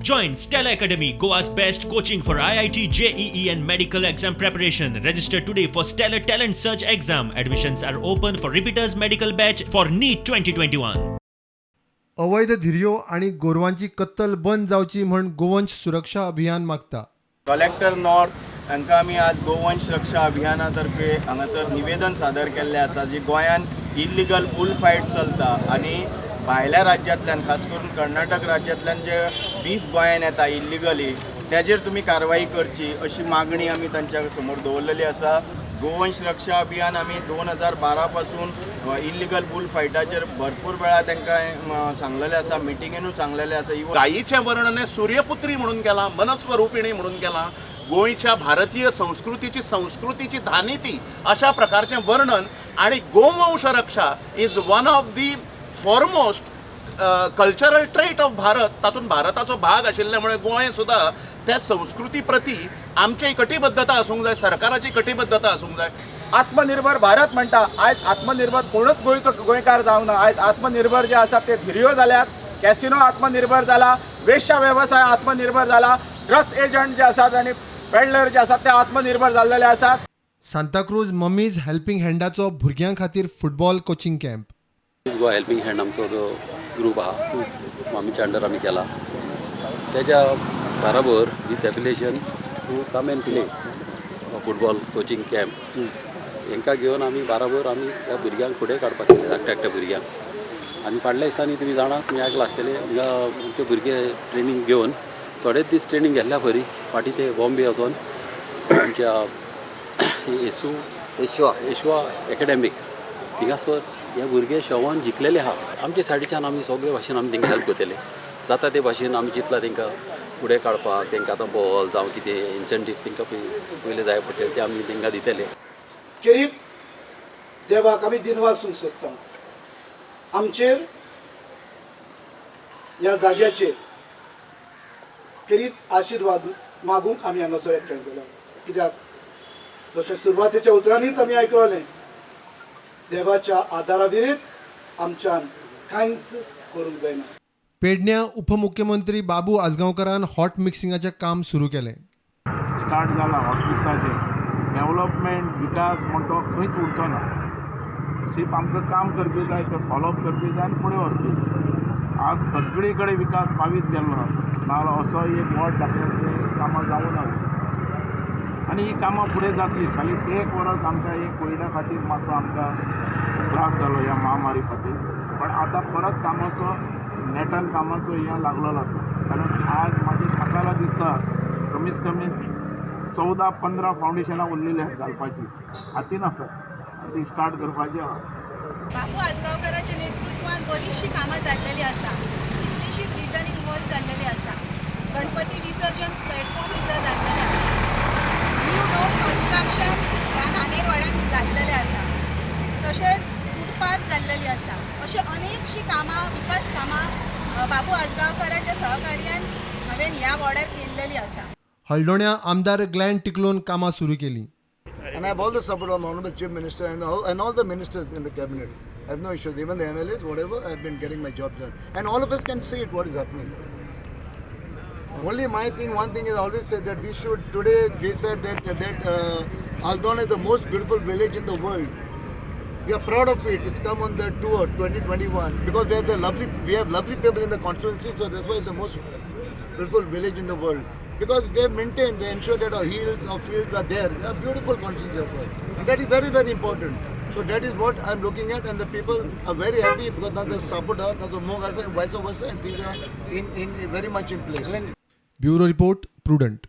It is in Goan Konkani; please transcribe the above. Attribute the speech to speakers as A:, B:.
A: Join Stella Academy, Goa's best coaching for IIT, JEE, and medical exam preparation. Register today for Stellar Talent Search exam. Admissions are open for repeaters medical batch for NEET 2021.
B: अवैध धिरयो आनी गोरवांची कत्तल बंद जावची म्हण गोवंश सुरक्षा अभियान मागता.
C: कलेक्टर नॉर्थ हांकां आमी आज गोवंश रक्षा अभियाना तर्फे हांगासर निवेदन सादर केल्लें आसा, जी गोंयांत इल्लिगल बुल फायट चलता आनी भायल्या राज्यांतल्यान, खास करून कर्नाटक राज्यांतल्यान जे बीफ गोंयांत येता इल्लिगली, तेजेर तुमी कारवाई करची अशी मागणी आमी तांच्या समोर दवरलेली आसा. गोवंश रक्षा अभियान आमी 2012 पासून इल्लिगल बुल फायटाचेर भरपूर वेळा तांकां सांगलेलें आसा, मिटिंगेनूय सांगलेलें आसा. इवन
D: गायीचें वर्णन हें सूर्यपुत्री म्हणून केलां, मनस्वरुपिणी म्हणून केलां. गोंयच्या भारतीय संस्कृतीची धानी ती, अशा प्रकारचें वर्णन. आनी गोवंश रक्षा is one of the foremost cultural trait of Bharat. तातूंत भारताचो भाग आशिल्ल्या मुळे गोंय सुद्दां त्या संस्कृती प्रती आमची कटिबद्धता आसूंक जाय, सरकाराची कटिबद्धता आसूंक जाय.
E: आत्मनिर्भर भारत म्हणटा, आयज आत्मनिर्भर कोणूच गोंयचो गोंयकार जावना. आयज आत्मनिर्भर जे आसा ते धिरयो जाल्यात, कॅसिनो आत्मनिर्भर जाला, वेश्या वेवसाय आत्मनिर्भर जाला, ड्रग्स एजंट जे आसात आनी पेडलर जे आसात ते आत्मनिर्भर जाल्लेले आसात.
B: सांताक्रूज मम्मीज हेल्पिंग हँडाचो भुरग्यां खातीर football coaching camp.
F: Goa helping hand आमचो जो ग्रूप आहा, मम्मीच्या अंडर आमी केला, तेज्या बराबर with affiliation to come and play football coaching camp. हेंकां घेवन आमी बराबर आमी ह्या भुरग्यांक फुडें काडपाक केलें, धाकट्या धाकट्या भुरग्यांक. आनी फाटल्या दिसांनी तुमी जाणा, तुमी आयकलां आसतलें, हांगा आमचे भुरगे ट्रेनींग घेवन थोडेच दीस ट्रेनींग घेतल्या बरी फाटीं ते बॉम्बे वचोन आमच्या येशुआ एकेडॅमीक थिंगासर हे भुरगे शोवान जिखलेले आहा. आमच्या सायडीच्यान आमी सगळे भाशेन आमी तेंकां हेल्प करतले, जाता ते भाशेन आमी चिंतला तेंकां फुडें काडपाक. तेंकां आतां बॉल जावं कितें इन्सेंटीव तेंकां पयलें जाय पडटलें, तें आमी तेंकां दितले.
G: खेरीत देवाक आमी दिनवास सूंक सोदता. आमचेर ह्या जाग्याचेर खेरीत आशिर्वाद मागूंक आमी हांगासर एकठांय जाल्या, कित्याक जशें सुरवातेच्या उतरांनीच आमी आयकलें, देवाच्या आदारा विरीत आमच्यान कांयच करूंक जायना.
B: पेडण्यां उपमुख्यमंत्री बाबू आजगांवकारान हॉट मिक्सिंगाचें काम सुरू केलें.
H: स्टार्ट जाला हॉट मिक्साचें डेवलपमेंट, विकास म्हणटा तो खंयच उरचो ना. सिर्फ आमकां काम करपी जाय, तें फॉलोअप करपी जाय आनी फुडें व्हरपी जाय. आज सगळे कडेन विकास पावीत गेल्लो आसा, नाजाल्यार असो एक वॉर्ड दाखयता कामां जावूं ना आनी ही कामां फुडें जातली. खाली एक वर्स आमकां एक कोविडा खातीर मातसो आमकां त्रास जालो ह्या महामारी खातीर, पण आतां परत कामाचो नेटान कामाचो हें लागलेलो आसा. कारण आज म्हाजे म्हाका दिसता कमीत कमी 14-15 फावंडेशनां उरलेलीं आसा घालपाची, हातीन आसा, ती स्टार्ट करपाची आसा.
I: बाबू आजगांवकाराच्या नेतृत्वान बरीचशीं कामां जाल्लेलीं आसा, कितलीशीच रिटर्निंग वॉल जाल्लेली आसा, गणपती विसर्जन प्लॅटफॉर्म सुद्दां जाल्लेले आसा, न्यू रोड कन्स्ट्रक्शन ह्या नानेरवाड्यान जाल्लेलें आसा, तशेंच फुटपाथ जाल्लेली आसा. अशें अनेकशीं कामां, विकास कामां बाबू आजगांवकाराच्या सहकार्यान हांवें ह्या वॉर्डार केल्लेली आसा.
B: हळदोण्या आमदार ग्लॅन टिकलोन कामां सुरू केली.
J: And I have all the support of Honorable Chief Minister and all the ministers in the cabinet. I have no issues. Even the MLAs, whatever, I have been getting my job done. And all of us can see it, what is happening. Only my thing, one thing is I always said that we should, today we said that Aldona is the most beautiful village in the world. We are proud of it. It's come on the tour 2021 because we have lovely people in the constituency, so that's why it's the most beautiful village in the world. Because we have maintained, we ensure that our hills, our fields are there. We are beautiful constituency of us. And that is very, very important. So that is what I am looking at, and the people are very happy because now the support, now the mog, vice versa, and things are in very much in place.
B: Bureau report, Prudent.